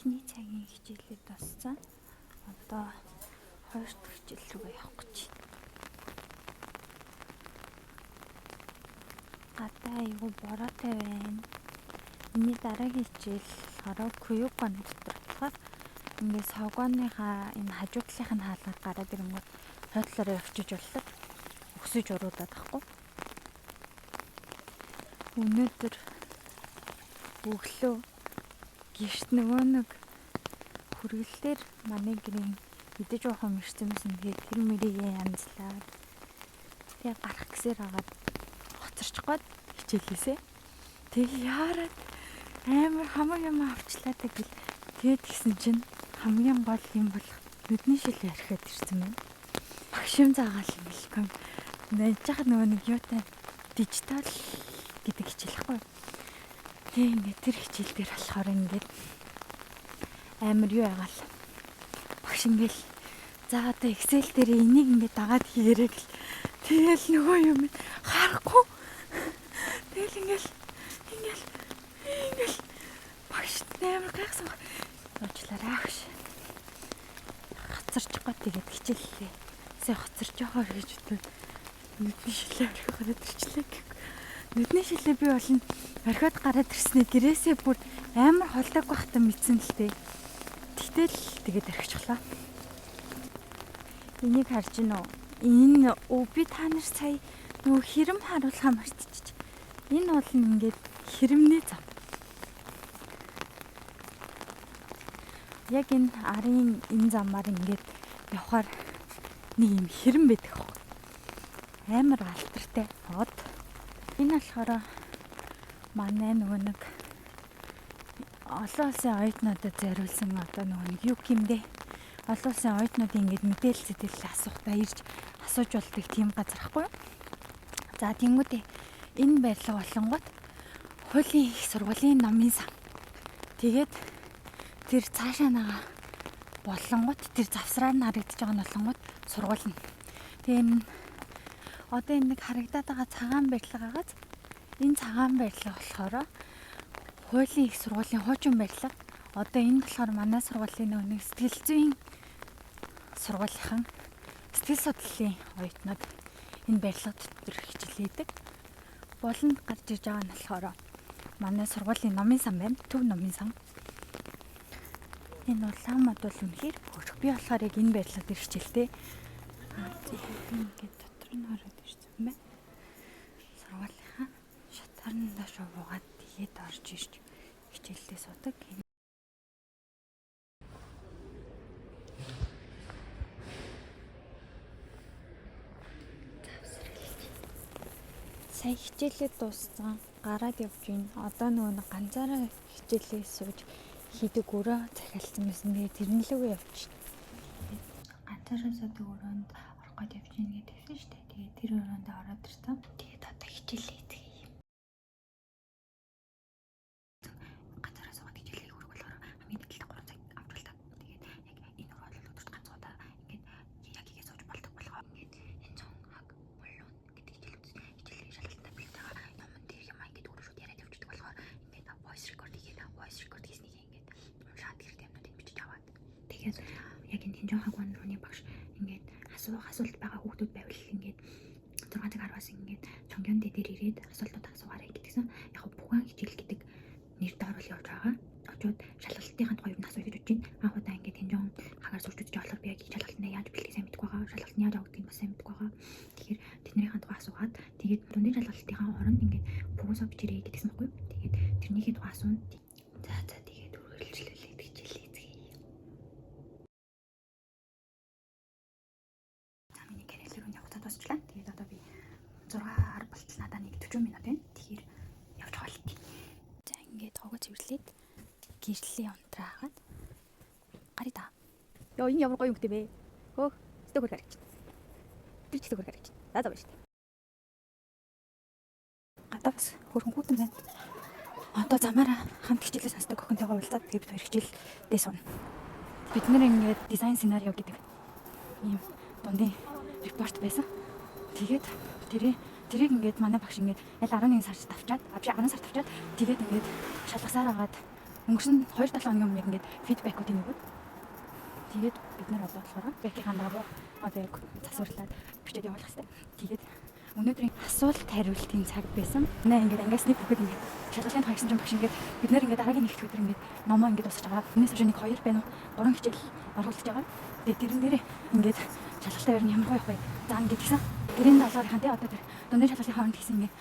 Эхний цагийн хичээлээ дууссан. Одоо хоёр дахь хичээл рүүгээ явах гэж байна. Гадаа айгүй бороотой байна. Миний дараагийн хичээл болохоор Куюган дотор болохоор ингээд согооныхаа энэ хажуу талынх нь хаалгаар гараад ирэнгүүт хойдлороо явчиж болдог. Өксөж уруудаад ахгүй. Өнөөдөр өглөө гэрт нөгөө нэг хүргэлтээр манай гэрийн идэж уух юм ирсэн байсан. Тэгээд тэр мэрийг янзлаад тэгээ гарах гэсээр агаад хоцорчих гээд хичээлээсээ. Тэг яарад амар хамаг юм авчлаа гэл тэгээд гисэн чинь хамгийн гол юм болох нүдний шил ярихад ирсэн байна. Багш юм заагаал ингээл ком. Найж жах нөгөө нэг юутай дижитал гэдэг хичээл хгүй. Тэг ингээд тэр хичээл дээр болохоор ингээд амар юу ягаал. Багш ингээл за одоо Excel дээр энийг ингээд дагаад хийгээрэй гэл. Тэгэл нөгөө юм харахгүй. Тэгэл ингээл ингээл ингээл багш амар гайхсан. Уучлаарай агш. Хоцорчих гоо тэгээд хичээллээ. Сая хоцорч явахаар гэж бодоод нүдний шилээ орхих гараад ирчлээ гэхгүй. Нүдний шилээ би болно орхиод гараад ирснээ гэрээсээ бүр амар холдог байхдаа мэдсэн л дээ. Тэгтэл тэгээд орхичлаа. Энийг харж гин үү? Энэ би та нар сая нөгөө хэрэм харуулхаа мартчих. Энэ бол ингээд хэрэмний зам. Яг энэ арын энэ замаар ингээд явхаар нэг юм хэрэм байдаг хөө. Амар алдартай од. Энэ болохоор манай нөгөө нэг олон улсын оюутнуудад зориулсан одоо нөгөө нэг юу гэмдэ. Олон улсын оюутнуудын ингээд мэдээлэл зэтэл асуухтаа ирж асууж болдог тийм газар ахгүй юу? За тэнгуүдээ энэ барилга болонгууд хуулийн их сургуулийн номын сан. Тэгээд тэр цаашаа нагаа болонгууд тэр завсраар нь харагдаж байгаа нь болонгууд сургууль нь. Тэгээ энэ одоо энэ нэг харагдаад байгаа цагаан барилга агааз энэ цагаан барилга болохоор хуулийн их сургуулийн хуучин барилга. Одоо энэ болохоор манай сургуулийн нэг сэтгэл зүйн сургуулийнхан сэтгэл судлалын оюутнууд энэ барилга дотор хичээлээдэг. Болонд гарч иж байгаа нь болохоор манай сургуулийн номын сан байна. Төв номын сан. Энэ улаан мод бол үнэхээр хөөрх. Би болохоор яг энэ барилга дээр хичээлтэй. Ингээд дотор нь ороод ирсэн байна. Сургуулийнхаа шатарн доош буугаад тэгээд орж ирж хичээлдээ суудаг. Сая хичээлээ дууссан. Гараад явж байна. Одоо нөгөө нэг ганцаараа хичээлээ сууж хийдэг өрөө захиалсан байсан. Тэгээд тэрэн лүүгээ явж байна. Ганцаараа суудаг өрөөнд орох гээд явж байна гэж хэлсэн шүү дээ. Тэгээд тэр өрөөнд ороод ирсэн. Тэгээд одоо хичээлээ хийцгээе. Ганцаараа суугаад хичээлээ хийх өрөг болохоор хамгийн нийтлэлтэй 3 цаг авч болдог. Тэгээд яг энэ өрөө бол өдөрт ганц удаа ингээд яг хийгээ сууж болдог болохоор ингээд энэ цон хаг болон гэдэг хичээл үзсэн. Хичээлийн шалгалтанд бэлдэж байгаа номон дээр юм аа ингээд өөрөө шууд яриад явчихдаг болохоор ингээд voice record хийгээд voice record хийснийг ингээд уншаад хэрэгтэй юмнуудыг бичиж аваад тэгээд яг энэ хинжон хаг рууны багш ингээд асуух асуулт байгаа хүүхдүүд байвал ингээд 6 цаг 10-аас ингээд чонгён дээр ирээд асуултууд асуугаарай гэдгсэн. Яг бүхэн хичээл гэдэг нэр доор л явж байгаа. Очоод шалгалтынхаа тухай юу асууя гэж бодож байна. Анх удаа ингээд хинжон хагаар сурч үзэж болохоор би яг шалгалтанд яаж бэлтгэх сайн мэдэхгүй байгаа. Шалгалт нь яаж авагдгийг бас сайн мэдэхгүй байгаа. Тэгэхээр тэднийхээ тухай асуугаад тэгээд дундын шалгалтынхаа оронд ингээд пүгөөсөө бичээрэй гэдгсэн байхгүй юу? Тэгээд тэрнийхээ тухай асууна. За за тэгээд үргэлжлүүлээд хичээл хийцгээе. За миний карьер руу явах цаа дуусчлаа. Тэгээд одоо би 6:10 болтол надаа нэг 40 минут байна. Тэгэхээр явж байгаа л. За ингээд гогоо цэвэрлээд гэрлийн унтраагаад гарыг та. Йоо энэ ямар гоё юмтэй бэ? Хөөх, өстө хөрх харагч. Тэр ч өстө хөрх харагч. За за байна шүү дээ. Гадаа бас хөрхөн хүүтэн байна. Одоо замаараа хамт хичээлээ сонсдог охинтойгоо уулзаад тэгээд бид хоёр хичээлдээ сууна. Бид нэр ингээд дизайн сценарио гэдэг ийм дундын report байсан. Тэгээд тэрийг ингээд манай багш ингээд аль 11 сард тавчаад, а биш 10 сард тавчаад тэгээд ингээд шалгасаар агаад Өнгөрсөн 2-7 хоногийн өмнө яг ингээд feedback-уудыг өгөөд тэгээд бид нар одоо болохоор feedback-ийн дагуу одоо яг засварлаад бичээд явуулах хэрэгтэй. Тэгээд өнөөдрийн асуулт хариултын цаг байсан. Нэ ингээд ангиас нэг хүүхэд ингээд шалгалтын тухай гэсэн чинь багш ингээд бид нар ингээд дараагийн нэг өдөр ингээд номоо ингээд дуусгаж байгаа. Энэс хойш нэг 2 байна уу? 3 хичээл оруулж байгаа. Тэгээд тэрэн дээрээ ингээд шалгалтаа ер нь ямар гоё явах вэ? За ингээд гисэн. Гэрийн даалгаврынхаа тий одоо тэр дундын шалгалтын хооронд гэсэн ингээд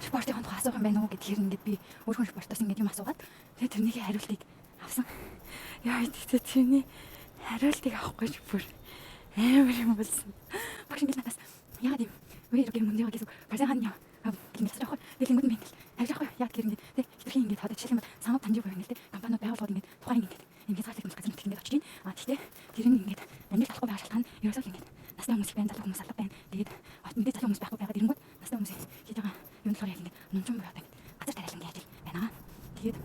report-ын тухай асуух юм байна уу гэдгээр ингээд би өөрхөн report-оос ингээд юм асуугаад тэгээд тэрнийхээ хариултыг авсан. Яа, тэгтээ тэрний хариултыг авах гэж бүр амар юм болсон. Багш ингээд надаас яагаад юм вэ гэх юм юм гэсэн парсан хан яа гэх юм асуух. Тэгэл ингэдэг юм ингээл харж авах яа гэхээр ингээд тий хэтэрхий ингээд одоо жишээлбэл бол сануу таньж буй ингээд тий компаниуд байгууллагууд ингээд тухайн ингээд юм хязгаарлагдсан газар нутагт ингээд очиж байна. А тэгтээ тэр нь ингээд амжилт авахгүй байгаа шалтгаан нь ерөөсөө л ингээд настай хүмүүс их байна, залуу хүмүүс алга байна. Тэгээд мэдээ залуу хүмүүс байхгүй байгаад ирэнгүүт настай хүмүүс хийж байгаа юм болохоор яг ингээд нунчун буй одоо ингээд газар тариалан ажил байна. Тэгээд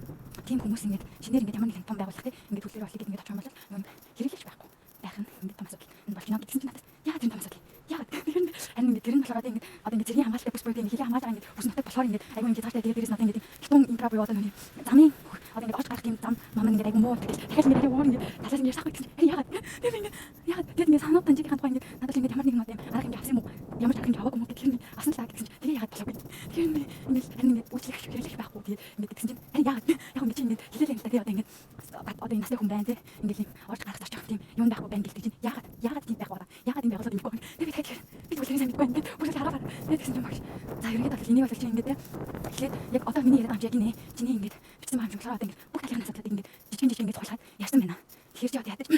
тийм хүмүүс ингээд шинээр ингээд ямар нэгэн том байгууллага тий ингээд төлөөр олыг ингээд очих юм бол юм хэрэглэж байхгүй байх нь ингээд том асуудал энэ болж байна гэсэн чинь надад яагаад тэр том асуудал яагаад тэр нь харин ингээд тэр нь болохоор одоо ингээд одоо ингээд цэргийн хамгаалалтай бүс буюу ингээд хилийн хамгаалал ингээд бүс нутаг болохоор ингээд айгүй ингээд хязгаартай. Тэгээд дээрээс нь одоо ингээд хитун инфра буюу одоо нүний замын одоо ингээд олж гарах тийм зам мам ингээд айгүй муу. Тэгэл дахиад ингээд айгүй өөр ингээд талаас ингээд ясахгүй гэсэн чинь яагаад тэр ингээд яагаад тэгээд ингээд санууд таньжийнхаа тухай ингээд надад ингээд ямар нэгэн одоо юм арга хэмжээ авсан юм уу, ямар ч арга хэмжээ аваагүй юм уу гэхээр авсан л та гэсэн чинь тэгээ яагаад болоогүй. Тэр ингээд харин ингээд үйлчлэх хэрэглэх байхгүй. Тэгээд ингээд гэсэн чинь харин яагаад яг ингээд чи ингээд хэлээ юм та тий одоо ингээд одоо энэ настай хүн байна тий ингээд юм орж гарах зарчих тийм юм байхгүй байна гэдэг чинь яагаад яагаад тийм байхгүй яагаад тийм байгуулаад юм бэ. Тэгээд би тэгэхээр би тэгвэл сайн мэдгүй ингээд бүр л хараа тэгээд гэсэн чинь багш за ерөнхийдөө бол энийг бол чи ингээд эхлээд яг одоо миний яриад байгаа юм чи яг инэ чиний ингээд бичсэн байгаа юм шиг болохоор одоо ингээд бүх талын асуудлыг ингээд жижигэн жижиг ингээд цуглаад ярьсан байна. Тэгэхээр чи одоо ядаж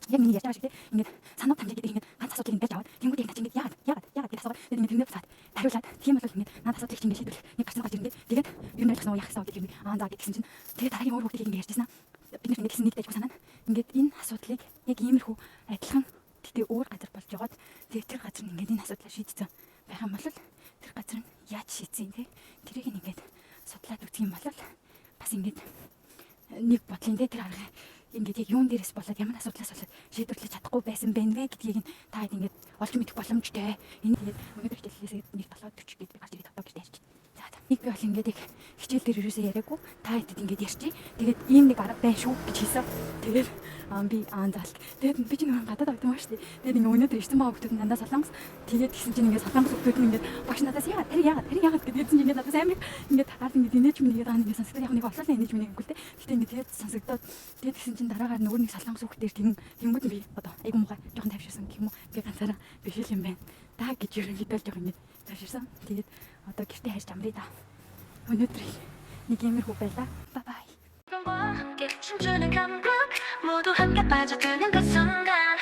яг миний ярьж байгаа шиг тий ингээд санаа тамжиг гэдэг ингээд ганц асуудлыг ингээд аваад тэнгууд яг наа чи ингээд яагаад яагаад яагаад гэж асуугаад тэгээд ингээд тэрнээ буцаад хариулаад тийм бол ингээд наад асуудлыг чи ингээд шийдвэрлэх нэг гарсан гарч ирэнгээ тэгээд ер нь ойлгосон уу яах гэсэн гэдэг юм аа за гэдгсэн чинь тэгээд дараагийн өөр хүүхдийг ингээд ярьжсэн бид нар ингээд хэлсэн нэг дайггүй санаа ингээд энэ асуудлыг яг иймэрхүү адилхан гэтээ өөр газар болж байгаад тэгээд тэр газар нь ингээд энэ асуудлаа шийдсэн байх юм бол тэр газар нь яаж шийдсэн те тэрийг ингээд судлаад үзэх юм бол бас ингээд нэг бодлын те тэр арга ингээд яг юун дээрээс болоод ямар асуудлаас болоод шийдвэрлэж чадахгүй байсан бэ гэдгийг нь та хэд ингээд олж мэдэх боломжтой. Энэ тэгээд өнөөдөр хичээлээс нэг 7:40 гээд би гарч ирээд одоо гэртээ ярьж. За за. Нэг би бол ингээд яг хичээл дээр ерөөсөө яриаггүй. Та хэдэд ингээд ярьчих. Тэгээд ийм нэг арга байна шүү гэж хэлсэн. Тэгээд би аа заал. Тэгээд би ч нэг гадаад авдаг юм шүү дээ. Тэгээд ингээд өнөөдөр ирсэн байгаа хүмүүс нь дандаа солонгос. Тэгээд тэгсэн чинь ингээд солонгос хүмүүс нь ингээд багш надаас яагаад тэр яагаад тэр яагаад гэдээсэн чинь ингээд надаас амар ингээд ард ингээд инээж минь тэгээд ингээд сонсогдоод яг нэг олоолаа инээж минь гэвэл тэ. Гэтэ ингээд тэгээд сонсогдоод тэгээд тэгсэн чинь дараагаар нөгөө нэг солонгос хүүхдээр тэгэн тэнгүүд би одоо айгу муухай жоохон тавьширсан гэх юм уу. Би ганцаараа биш л юм байна. Та гэж ерөнхийдөө л жоохон ингээд тавьширсан. Тэгээд одоо гэртээ хайж амрая да. Өнөөдөр нэг иймэрхүү байлаа. Bye bye. 춤추는 감각 모두 함께 빠져드는 그 순간.